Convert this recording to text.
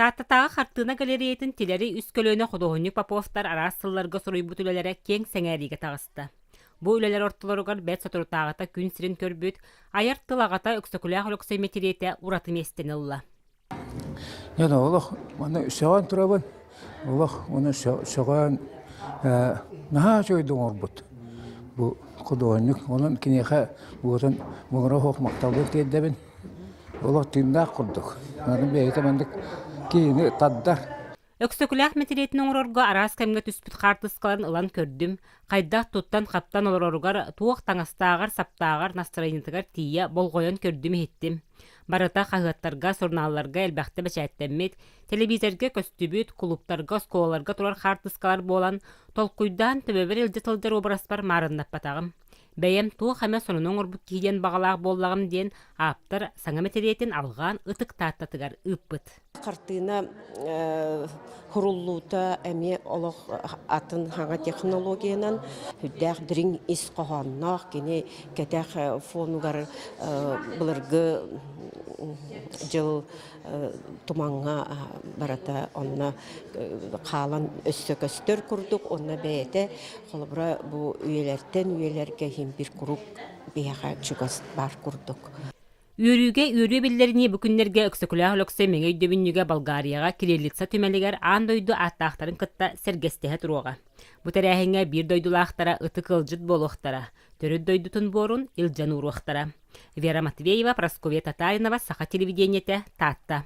Тааттатааҕы хартыына галереятын тилэри үс көлүөнэ худуоһунньук Поповтар араас сылларга суруйбут үлэлэрэ киэҥ сэҥээриигэ таҕыста. Бу үлэлэр ортолоругар бэрт соторутааҕыта күн сирин көрбүт айар тыл аҕата Өксөкүлээх Өлөксөй мэтириэтэ ураты миэстэни ылла. Дьон олох уонна сөҕөн турабын. Олох уонна сөҕөн наһаа үчүгэйдик оҥорбут бу худуоһунньук. Онон киниэхэ буотун муҥура суох махталбын тиэрдэбин. Олох тыыннаах курдук. Аны бэйэтэ маннык киһини тардар. Өксөкүлээх мэтириэтин оҥорорго араас кэмҥэ түспүт хаартыскаларын ылан көрдүм, хайдах туттан-хаптан олороругар, туох таҥастааҕар-саптааҕар настарайыытыгар тиийэ болҕойон көрдүм-иһиттим. Барыта хаһыаттарга, сурунаалларга элбэхтэ бэчээттэммит, тэлэбиисэргэ көстүбүт, кулууптарга, оскуолаларга турар хаартыскалар буолан, толкуйдаан төбөбөр илдьэ сылдьар уобараспар маарыннаппатаҕым. Бэйэм туох эмэ сонуну оҥорбут киһи диэн баҕалаах буоллаҕым диэн ааптар саҥа мэтириэтин алҕаан Ытык Тааттатыгар ыыппыт. Хартыына суруллуута эмиэ олох атын саҥа технологиянан сүрдээх дириҥ ис хоһоонноох кини кэтэх фонугар былыргы дьыл тумаҥҥа барыта онно хаалан өссө көстөр курдук уонна бэйэтэ холобура бу үйэлэртэн үйэлэргэ иһин бир куруук биһиэхэ чугас баар курдук. Үөрүүгэ үөрүү биллэринии бу күннэргэ Өксөкүлээх Өлөксөй Мэҥэ өйдөбүнньүгэ Болгарияҕа Кириллица түмэлигэр аан дойду ааттаахтарын кытта сэргэстэһэ туруоҕа. Бу тэрээһиҥҥэ биир дойдулаахтара ытык ыалдьыт буолуохтара, төрүт дойдутун буорун илдьэн ууруохтара. Вера Матвеева, Прасковья Татаринова, Саха телевидениетэ, Таатта.